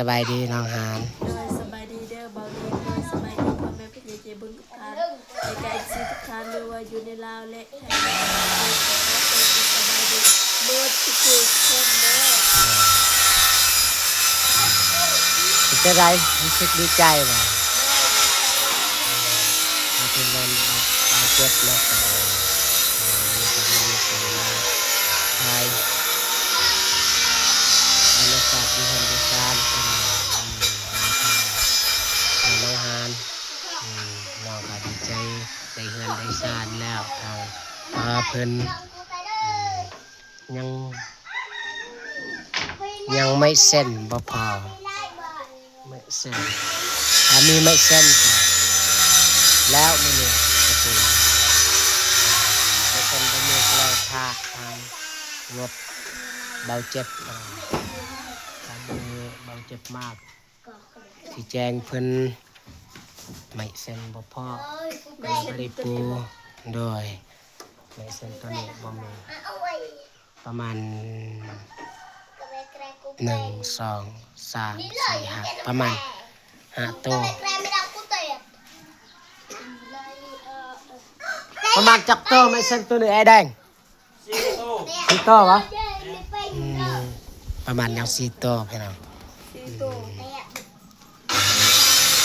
ສະບາຍດີນ້ອງຫານ. ໂດຍ ສະບາຍດີເດີບ່າວເດ ໂດຍ ສະບາຍດີພໍ່ແມ່ຜູ້ໃຫຍ່ໃຈບຸນທຸກທ່ານ ແລະກະເອັຟຊີທຸກທ່ານ ຫຼືວ່າຢູ່ໃນລາວ ແລະໄທ ສະບາຍດີໝົດທຸກຄົນເດີ. ເປັນຈັ່ງໃດ? ຮູ້ສຶກດີໃຈບໍ່? ເປັນວັນບາດເຈັບເນາະ ເອີ ມີແຕ່ມີຄົນມາຖ່າຍ ບັນຍາກາດຢູ່ເຮືອນຢູ່ຊານ ເອີ ເຮືອນນ້ອງຫານ ເອີ ນ້ອງກໍດີໃຈໄດ້ເຮືອນໄດ້ຊານແລ້ວ ທາງ ເອີ ເພິ່ນ ຍັງ ຍັງໄມ້ເສັ້ນບໍ່ພໍ ໄມ້ເສັ້ນ ຖ້າມີໄມ້ເສັ້ນກໍແລ້ວມື້ນີ້ ໄມ້ເສັ້ນບໍ່ມີກໍເລີຍຖ້າທາງງົບເບົາເຈັບ ຖ້າມື້ນີ້ເບົາເຈັບມາ ຊິແຈ້ງເພິ່ນ ໄມ້ເສັ້ນບໍ່ພໍ ກໍເລີຍບໍ່ໄດ້ປູ. ໂດຍ ໄມ້ເສັ້ນໂຕນີ້ບໍ່ມີ ປະມານ ໜຶ່ງ ສອງ ສາມ ສີ່ ຫ້າ ປະມານຫ້າໂຕ ປະມານຈັກໂຕ ໄມ້ເສັ້ນໂຕນີ້ ອ້າຍແດງ? ສີ່ໂຕ ສີ່ໂຕຫວາ? ອືມ ປະມານຫຍັງສີ່ໂຕພີ່ນ້ອງ ສີ່ໂຕ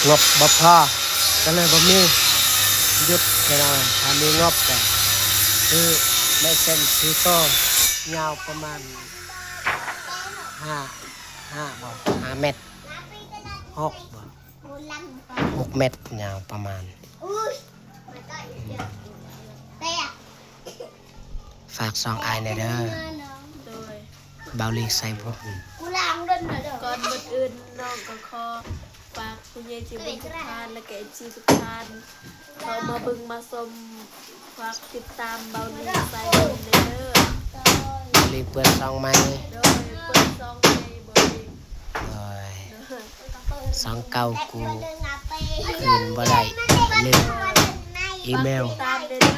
ງົບບໍ່ພໍ ກໍເລີຍບໍ່ມີ ຢຸດພີ່ນ້ອງ ຖ້າມີງົບກໍຊື້ໄມ້ເສັ້ນສີ່ໂຕ ຍາວປະມານຫ້າ ຫ້າບໍ່ ຫ້າແມັດ ຫົກບໍ່ ຫົກແມັດຍາວປະມານ ຝາກຊ່ອງອ້າຍແດ່ເດີ ໂດຍ ບ່າວລີກໄຊບຸດ. ກ່ອນອື່ນອື່ນ ນ້ອງກໍຂໍຝາກຜູ້ໃຫຍ່ໃຈບຸນທຸກທ່ານ ແລະກະເອັຟຊີທຸກທ່ານ ເຂົ້າມາເບິ່ງມາຊົມ ຝາກຕິດຕາມບ່າວລີກໄຊບຸດແດ່ເດີ ບ່າວລີກເປີດຊ່ອງໃໝ່ ໂດຍ ເປີດຊ່ອງໃໝ່ ໂດຍ ໂດຍ ຊ່ອງເກົ່າກູຄືນບໍ່ໄດ້ ລືມອີເມວ ຕາມເດີ ເດີ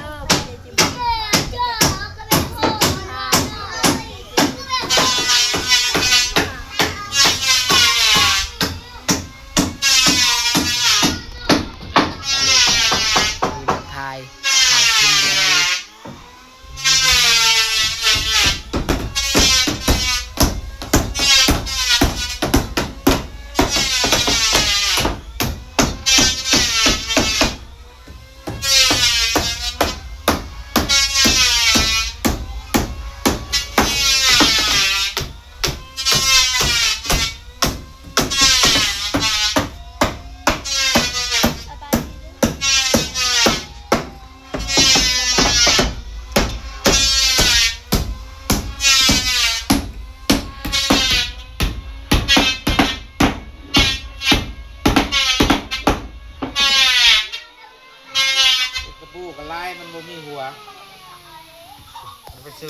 ຕະປູກໍຫຼາຍ ມັນບໍ່ມີຫົວ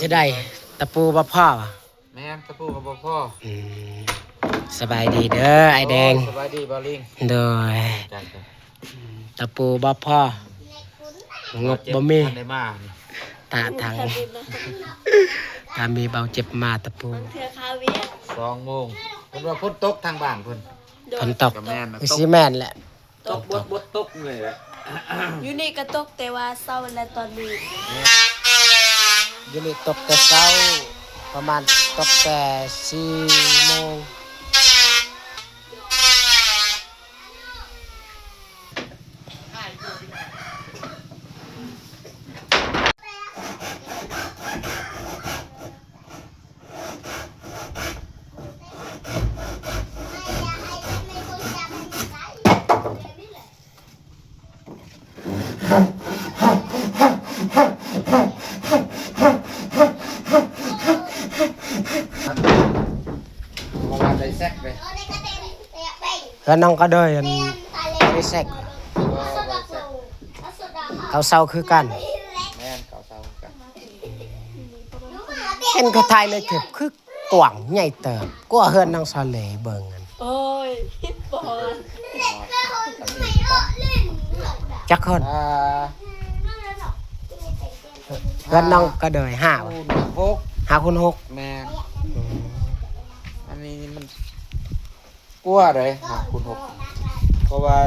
ຈະໄດ້ຕະປູບໍ່ພໍຫວາ? ແມ່ນ ຕະປູກໍບໍ່ພໍ. ອືມ ສະບາຍດີເດີອ້າຍແດງ. ໂອ້ ສະບາຍດີບ່າວລີກ. ໂດຍ ຕະປູບໍ່ພໍ ງົບບໍ່ມີ ທັນໄດ້ມາ ຖ້າທາງ ຖ້າມີເບົາເຈັບມາຕະປູ ສອງໂມງ ເພິ່ນວ່າຝົນຕົກທາງບ້ານເພິ່ນ. ໂດຍ ຝົນຕົກ ກໍແມ່ນນະ ຄືຊິແມ່ນແຫຼະ. ຕົກ ຕົກ ບົດ ບົດຕົກເລີຍແຫຼະ ຢູ່ນີ້ກໍຕົກແຕ່ວ່າເຊົ້າແລະຕອນນີ້ ຢູ່ນີ້ຕົກແຕ່ເຊົ້າ ປະມານຕົກແຕ່ສີ່ໂມງ. ເຮືອນນ້ອງກະເດີຍ ອັນ ບໍ່ໄດ້ແຊກ ເກົ້າເສົາຄືກັນ. ແມ່ນ ເກົ້າເສົາຄືກັນ. ເຫັນເຂົາຖ່າຍໃນຄລິບຄືກວ້າງໃຫຍ່ເຕີບກວ່າເຮືອນນ້ອງສາວເລເບິ່ງຫັ້ນ. ໂອ້ຍ ບໍ່ ຈັກຄົນ? ອ່າ ເຮືອນນ້ອງກະເດີຍ ຫ້າຫວາ? ຫົກ ຫ້າຄູນຫົກ. ແມ່ນ. ອືມ ອັນນີ້ມັນ ກວ່າໃດ ຫ້າຄູນຫົກ ເພາະວ່າ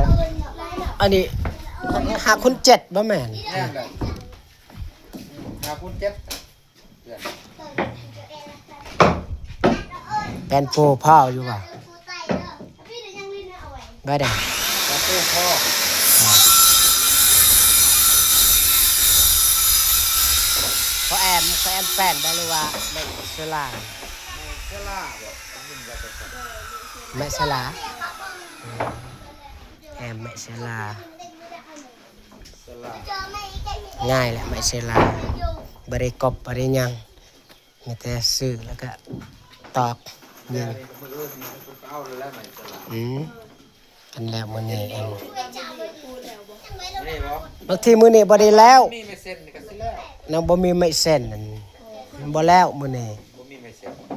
ອັນນີ້ ຫ້າຄູນເຈັດບໍ່ແມ່ນ ແມ່ນແຫຼະ ຫ້າຄູນເຈັດ ແປ້ນໂຟພໍຢູ່ວ່າ ໄດ້ເດ້ ປະຕູພໍ ພໍ່ແອມ ພໍ່ແອມແປ້ນບໍ່ ຫຼືວ່າແມັກເຊລາ ແມັກເຊລາບໍ່ ໄດ້ຍິນວ່າຈັ່ງຊັ້ນ ແມັກເຊລາ ແອມ ແມັກເຊລາ ງ່າຍແຫຼະ ໄມ້ເຊລາ ບໍ່ໄດ້ກອບ ບໍ່ໄດ້ຫຍັງ ມີແຕ່ຊື້ແລ້ວກະຕອກຍິງ ອືມ ອັນແລ້ວມື້ນີ້ ອັນ ບາງທີມື້ນີ້ບໍ່ໄດ້ແລ້ວ ຍັງບໍ່ມີໄມ້ເສັ້ນ ອັນ ບໍ່ແລ້ວມື້ນີ້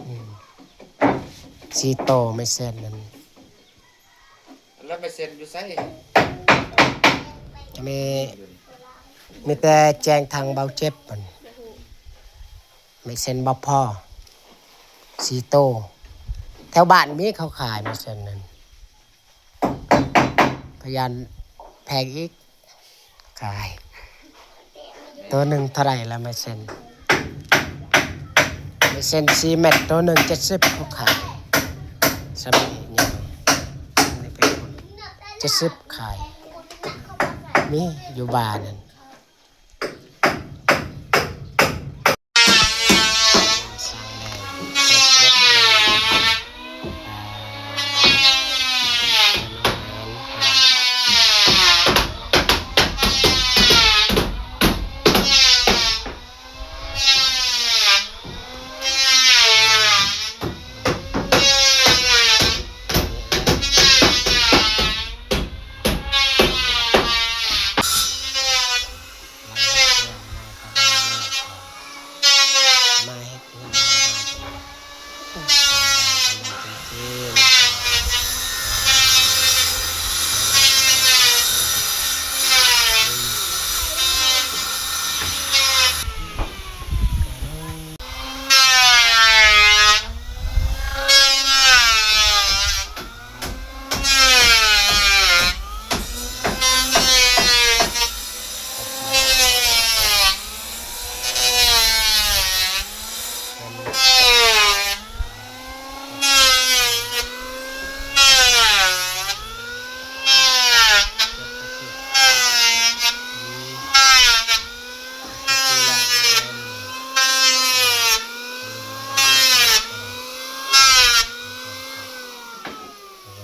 ອືມ ສີ່ໂຕໄມ້ເສັ້ນ ອັນ ແລ້ວໄມ້ເສັ້ນຢູ່ໃສ? ມີ ມີແຕ່ແຈ້ງທາງເບົາເຈັບ ມັນ ໄມ້ເສັ້ນບໍ່ພໍ ສີ່ໂຕ ແຖວບ້ານມີເຂົາຂາຍໄມ້ເສັ້ນນັ້ນ ພະຍານແພງອີກ ຂາຍ ໂຕໜຶ່ງເທົ່າໃດລະ ໄມ້ເສັ້ນ ໄມ້ເສັ້ນສີ່ແມັດ ໂຕໜຶ່ງເຈັດສິບ ເຂົາຂາຍ ສຳນີ້ຍັງ ນີ້ໄປພຸ້ນ ເຈັດສິບຂາຍ ມີຢູ່ບ້ານນັ້ນ.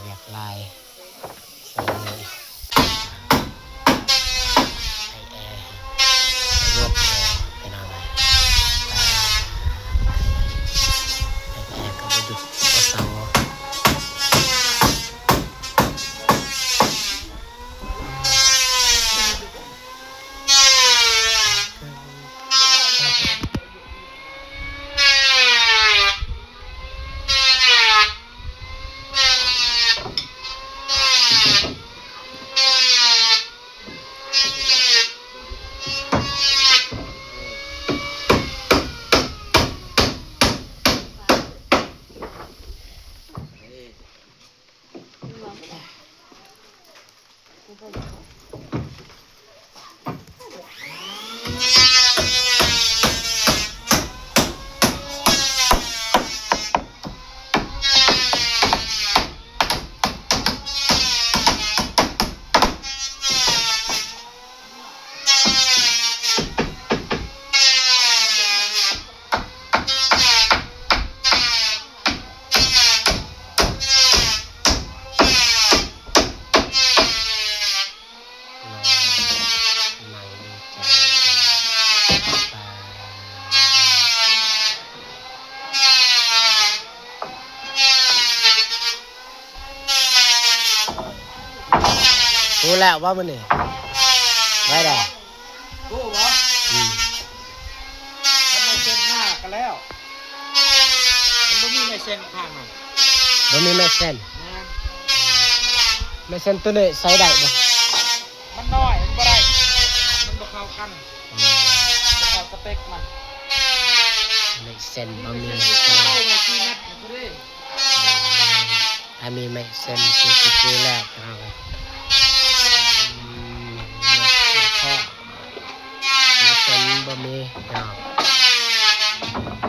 ວຽກຫຼາຍ ໃຫ້ແອ ລົດແອ ພີ່ນ້ອງເອີຍ ໃຫ້ແອກໍບໍ່ຢຸດບໍ່ເຊົາ. ຮູ້ແລ້ວບໍ່ມື້ນີ້ ໄວ້ໄດ້ ຮູ້ບໍ່? ອືມ ຄັນໄມ້ເສັ້ນມາກະແລ້ວ ມັນບໍ່ມີໄມ້ເສັ້ນຂ້າງນັ້ນ ບໍ່ມີໄມ້ເສັ້ນ ແມ່ນ ໄມ້ເສັ້ນໂຕນີ້ໃຊ້ໄດ້ບໍ່? ມັນນ້ອຍ ມັນບໍ່ໄດ້ ມັນບໍ່ເຂົ້າກັນ ອືມ ບໍ່ເຂົ້າສະເປັກມັນ ໄມ້ເສັ້ນບໍ່ມີ ໄມ້ເສັ້ນບໍ່ໄດ້ ໄມ້ສີ່ແມັດນີ້ພໍດີ. ມີໄມ້ເຊັນທີ່ຊິປູແລ້ວພີ່ນ້ອງເອີຍ. ອືມ ເນາະ ເນາະ ໄມ້ເຊັນບໍ່ມີພີ່ນ້ອງ. ອືມ